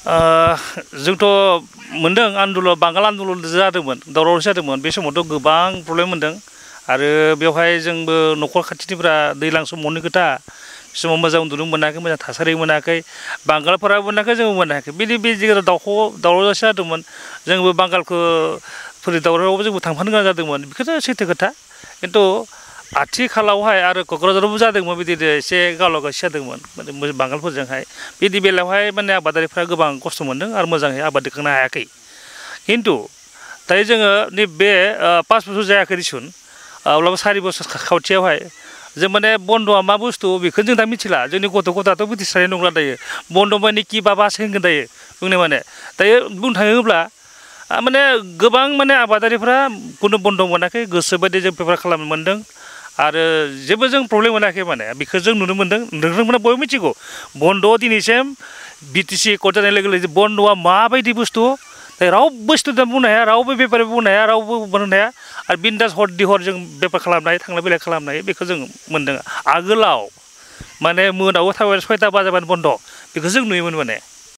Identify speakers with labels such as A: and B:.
A: जोंथ' मोनदों आन्दलन बांगाल आन्दलन जादोंमोन दावराव जादोंमोन बे समावथ' गोबां प्रब्लेम मोनदों आरो बेवहाय जोंबो न'खर खाथिनिफ्रा दैज्लां समावनि खोथा बे समाव मोजां उन्दुनो मोनाखै मोजां थासारि मोनाखै बांगालफोराबो मोनाखै जोंबो मोनाखै बे जायगायाव दावराव जादोंमोन जोंबो बांगालखौ फोरि दावरावआवबो जोंबो थांफानो गोनां जादोंमोन बेखौथ' सैथो खोथा खिन्थु आथिखालावहाय आरो क'क्राझारावबो जादोंमोन बिदिनो एसे गावला गावसि जादोंमोन माने बांगालफोरजोंहाय बिदि बेलायावहाय माने आबादारिफ्रा गोबां खस्थ' मोनदों आरो मोजाङै आबाद दैखांनो हायाखै खिन्थु दायो जोङो नैबे 5 बोसोर जायाखै दिसुन अब्लाबो 4 बोसोर खावसेयावहाय जों माने बन्द'आ मा बुस्थु बेखौ जों दा मिथिला जोंनि गथ' गथायाथ' मिथिस्रानाय नंला दायो बन्द' माने कि बाबासो होनगोन दायो बुंनो माने दायो बुंनो थाङोब्ला माने गोबां माने आबादारिफ्रा खुनु बन्द' मोनाखै गोसोबायदि जों बेफार खालामनो मोनदों आरो जेबो जों प्रब्लेम मोनाखै माने बेखौ जों नुनो मोनदों नोंथांमोना बयबो मिथिगौ बन्द' दिनैसिम बिटिसि कड जानाय लोगो लोगो बन्द'आ माबायदि बुस्थु रावबो स्टुडेन्ट बुंनो हाया रावबो बेफारि बुंनो हाया रावबो बुंनो हाया आरो बिन्दास हर दिहर जों बेफार खालामनो हायो थांलाय फैलाय खालामनो हायो बेखौ जों मोनदों आगोलाव माने मोनायाव थाबाय 6टा बाजाबानो बन्द' बेखौ जों नुयोमोन माने